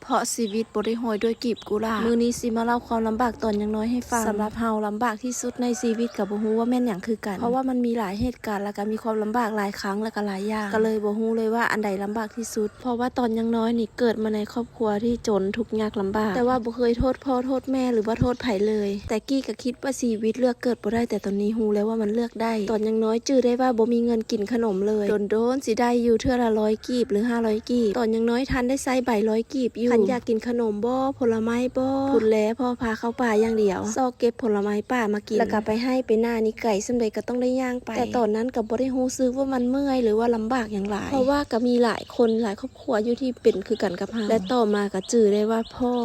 ເພາະຊີວິດບໍ່ໄດ້ຮ້ອຍດ້ວຍກີບກຸລາບ. ມື້ນີ້ຊິມາເລົ່າຄວາມລຳບາກຕອນຍັງນ້ອຍໃຫ້ຟັງ. ສຳລັບເຮົາລຳບາກທີ່ສຸດໃນຊີວິດກໍບໍ່ຮູ້ວ່າແມ່ນຫຍັງຄືກັນ, ເພາະວ່າມັນມີຫຼາຍເຫດການ ແລ້ວກໍມີຄວາມລຳບາກຫຼາຍຄັ້ງ ແລ້ວກໍຫຼາຍຢ່າງ, ກໍເລີຍບໍ່ຮູ້ເລີຍວ່າອັນໃດລຳບາກທີ່ສຸດ. ເພາະວ່າຕອນຍັງນ້ອຍນີ້ເກີດມາໃນຄອບຄົວທີ່ຈົນທຸກຍາກລຳບາກ, ແຕ່ວ່າບໍ່ເຄີຍໂທດພໍ່ໂທດແມ່ ຫຼືວ່າໂທດໃຜເລີຍ. ແຕ່ກີ້ກໍຄິດວ່າຊີວິດເລືອກເກີດບໍ່ໄດ້, ແຕ່ຕອນນີ້ຮູ້ແລ້ວວ່າມັນເລືອກໄດ້. ຕອນຍັງນ້ອຍຈື່ໄດ້ວ່າບໍ່ມີເງິນກິນຂະໜົມເລີຍ, ດົນໆຊິໄດ້ຢູ່ເທື່ອລະຮ້ອຍກີບ ຫຼື ຫ້າຮ້ອຍກີບ. ຕອນຍັງນ້ອຍທັນໄດ້ໃຊ້ໃບຮ້ອຍກີບຢູ່. ຄັນຢາກກິນຂະໜົມບໍ ຜົນລະໄມ້ບໍ ພຸ້ນແຫຼະ ພໍ່ພາເຂົ້າປ່າຢ່າງດຽວ, ຊອກເກັບຜົນລະໄມ້ປ່າມາກິນ ແລ້ວກໍໄປໄຮ່ໄປນານີ້ ໄກສ່ຳໃດກໍຕ້ອງໄດ້ຍ່າງໄປ. ແຕ່ຕອນນັ້ນກໍບໍ່ໄດ້ຮູ້ສຶກວ່າມັນເມື່ອຍ ຫຼືວ່າລຳບາກຫຍັງຫຼາຍ, ເພາະວ່າກໍມີຫຼາຍຄົນຫຼາຍຄອບຄົວຢູ່ທີ່ເປັນຄືກັນກັບເຮົາ. ແລະຕໍ່ມາກໍຈື່ໄດ້ວ່າພໍ່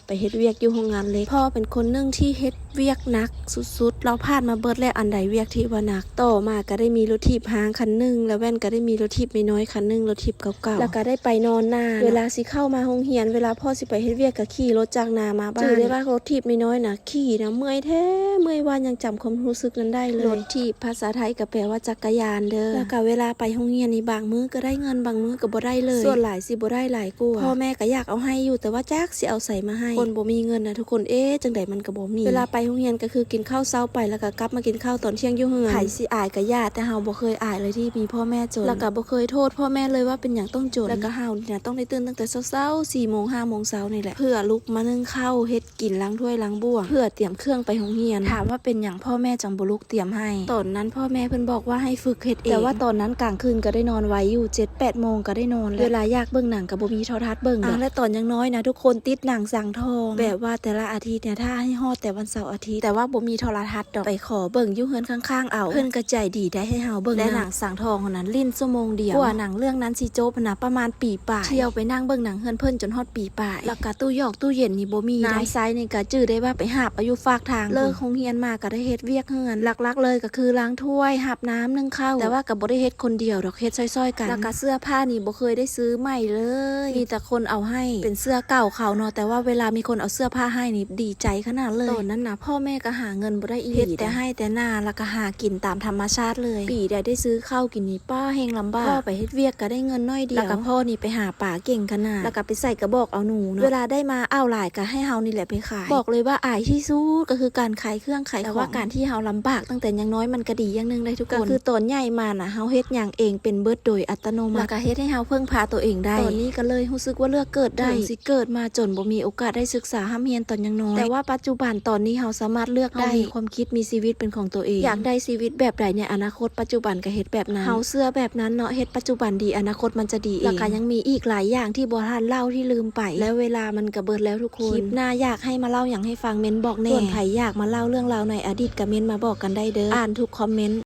ໄປເຮັດວຽກຢູ່ໂຮງງານເຫຼັກ. ພໍ່ເປັນຄົນໜຶ່ງທີ່ເຮັດວຽກໜັກສຸດໆ, ລາວຜ່ານມາເບິດແລ້ວ ອັນໃດວຽກທີ່ວ່າໜັກ. ຕໍ່ມາກໍໄດ້ມີລົດຖີບຮ້າງຄັນໜຶ່ງ ແລ້ວແວ່ນກໍໄດ້ມີລົດຖີບນ້ອຍໆຄັນໜຶ່ງ, ລົດຖີບເກົ່າໆ, ແລ້ວກໍໄດ້ໄປນອນນາ. ເວລາຊິເຂົ້າມາໂຮງຮຽນ ເວລາພໍ່ຊິໄປເຮັດວຽກກໍຂີ່ລົດຈາກນາມາບ້ານ. ຈື່ໄດ້ວ່າລົດຖີບນ້ອຍໆນະ ຂີ່ນະເມື່ອຍແທ້ເມື່ອຍວ່າ ຍັງຈຳຄວາມຮູ້ສຶກນັ້ນໄດ້ເລີຍ. ລົດຖີບພາສາໄທກໍແປວ່າຈັກກະຍານເດີ. ແລ້ວກໍເວລາໄປໂຮງຮຽນນີ້ ບາງມື້ກໍໄດ້ເງິນ ບາງມື້ກໍບໍ່ໄດ້ເລີຍ, ສ່ວນຫຼາຍຊິບໍ່ໄດ້ຫຼາຍກວ່າ. ພໍ່ແມ່ກໍຢາກເອົາໃຫ້ຢູ່ ແຕ່ວ່າຈັກຊິເອົາໃສມາໃຫ້. ຄົນບໍ່ມີເງິນນະທຸກຄົນເອີຍ ຈັ່ງໃດມັນກໍບໍ່ມີ. ເວລາໄປໂຮງຮຽນກໍຄືກິນເຂົ້າເຊົ້າໄປ ແລ້ວກໍກັບມາກິນເຂົ້າຕອນທ່ຽງຢູ່ເຮືອນ. ໃຜຊິອາຍກໍຢ່າ, ແຕ່ເຮົາບໍ່ເຄີຍອາຍເລີຍທີ່ມີພໍ່ແມ່ຈົນ, ແລ້ວກໍບໍ່ເຄີຍໂທດພໍ່ແມ່ເລີຍວ່າເປັນຫຍັງຕ້ອງຈົນ. ແລ້ວກໍເຮົານີ້ນະຕ້ອງໄດ້ຕື່ນຕັ້ງແຕ່ເຊົ້າໆ ສີ່ໂມງ ຫ້າໂມງເຊົ້ານີ້ແຫຼະ ເພື່ອລຸກມາໜຶ້ງເຂົ້າ ເຮັດ ກິນ ລ້າງຖ້ວຍລ້າງບ່ວງ ເພື່ອຕຽມເຄື່ອງໄປໂຮງຮຽນ. ຖາມວ່າເປັນຫຍັງພໍ່ແມ່ຈັ່ງບໍ່ລຸກຕຽມໃຫ້? ຕອນນັ້ນພໍ່ແມ່ເພິ່ນບອກວ່າໃຫ້ຝຶກເຮັດເອງ, ແຕ່ວ່າຕອນນັ້ນກາງຄືນກໍໄດ້ນອນໄວຢູ່ ເຈັດແປດໂມງກໍໄດ້ນອນແລ້ວ. ເວລາຢາກເບິ່ງໜັງກໍບໍ່ມີໂທລະທັດເບິ່ງ. ອ່າ ແລະຕອນຍັງນ້ອຍນະທຸກຄົນ ຕິດໜັງສັງທອງ, ແບບວ່າແຕ່ລະອາທິດເນຍ ຖ້າໃຫ້ຮອດແຕ່ວັນເສົາອາທິດ, ແຕ່ວ່າບໍ່ມີໂທລະທັດດອກ, ໄປຂໍເບິ່ງຢູ່ເຮືອນຂ້າງໆເອົາ. ເພິ່ນກໍໃຈດີໄດ້ໃຫ້ເຮົາເບິ່ງ ແລະ ໜັງ ໜັງສັງທອງນັ້ນຫຼິ້ນຊົ່ວໂມງດຽວ, ກວ່າໜັງເລື່ອງນັ້ນຊິຈົບນະ ປະມານປີປາຍ. ທ່ຽວໄປນັ່ງເບິ່ງໜັງເຮືອນເພິ່ນຈົນຮອດປີ ປາຍ, ແລ້ວກະຕູ້ຫຍອກຕູ້ເຢັນນີ້ບໍ່ມີໃດ. ນ້ຳໃຊ້ນີ້ກະຈື່ໄດ້ວ່າໄປຫາບເອົາຢູ່ຟາກທາງ. ເລີກໂຮງຮຽນມາກະໄດ້ເຮັດວຽກເຮືອນ, ຫຼັກໆເລີຍກະຄືລ້າງຖ້ວຍ, ຮັບນ້ຳ, ໜຶ້ງເຂົ້າ, ແຕ່ວ່າກະບໍ່ໄດ້ເຮັດຄົນດຽວດອກ, ເຮັດຊ່ອຍໆກັນ. ແລ້ວກະເສື້ອຜ້ານີ້ບໍ່ເຄີຍໄດ້ຊື້ໃໝ່ເລີຍ, ມີແຕ່ຄົນເອົາໃຫ້, ເປັນເສື້ອເກົ່າເຂົາເນາະ, ແຕ່ວ່າເວລາມີຄົນເອົາເສື້ອຜ້າໃຫ້ນີ້ດີໃຈຂະໜາດເລີຍ. ຕອນນັ້ນນະ ພໍ່ແມ່ກະຫາເງິນບໍ່ໄດ້ອີ່ຫຼີ, ເຮັດແຕ່ໄຮ່ແຕ່ນາ, ແລ້ວກະຫາກິນຕາມທຳມະຊາດເລີຍ. ປີໃດໄດ້ຊື້ເຂົ້າກິນນີ້ ປ້າ ແຮງລຳບາກ. ພໍ່ໄປເຮັດວຽກກໍໄດ້ເງິນໜ້ອຍດຽວ, ແລ້ວກໍພໍ່ນີ້ໄປຫາປາເກັ່ງຂະໜາດ, ແລ້ວກໍໄປໃສ່ກະບອກເອົາໜູເນາະ. ເວລາໄດ້ມາເອົາຫຼາຍກໍໃຫ້ເຮົານີ້ແຫຼະໄປຂາຍ. ບອກເລີຍວ່າອາຍທີ່ສຸດກໍຄືການຂາຍເຄື່ອງຂາຍຂອງ. ແຕ່ວ່າການທີ່ເຮົາລຳບາກຕັ້ງແຕ່ຍັງນ້ອຍມັນກໍດີຢ່າງໜຶ່ງໄດ໋ທຸກຄົນ, ກໍຄືຕອນໃຫຍ່ມານະ ເຮົາເຮັດຫຍັງເອງເປັນເບິດໂດຍອັດຕະໂນມັດ, ແລ້ວກໍເຮັດໃຫ້ເຮົາເພິ່ງພາຕົວເອງໄດ້. ຕອນນີ້ກໍເລີຍຮູ້ສຶກວ່າເລືອກເກີດໄດ້, ເຖິງຊິເກີດມາຈົນບໍ່ມີໂອກາດໄດ້ສຶກສາຮ່ຳຮຽນຕອນຍັງນ້ອຍ, ແຕ່ວ່າປັດຈຸບັນຕອນນີ້ເຮົາສາມາດເລືອກໄດ້, ເຮົາມີຄວາມ ຄິດມີຊີວິດເປັນຂອງຕົວເອງ, ຢາກໄດ້ຊີວິດແບບໃດໃນອະນາຄົດ, ປັດຈຸບັນກໍເຮັດແບບນັ້ນ. ເຮົາເຊື່ອແບບນັ້ນເນາະ, ເຮັດປັດຈຸບັນດີ ອະນາຄົດມັນຈະດີເອງ. ແລ້ວກໍຍັງມີອີກຫຼາຍຢ່າງທີ່ບໍ່ທັນເລົ່າ ທີ່ລືມໄປ, ແລ້ວເວລາມັນກໍເບິດແລ້ວທຸກຄົນ. ຄລິບໜ້າຢາກໃຫ້ມາເລົ່າຫຍັງໃຫ້ຟັງ ເມັ້ນບອກແດ່. ສ່ວນໃຜຢາກມາເລົ່າເລື່ອງລາວໃນອະດີດກໍເມັ້ນມາບອກກັນໄດ້ເດີ, ອ່ານທຸກຄອມເມັ້ນ.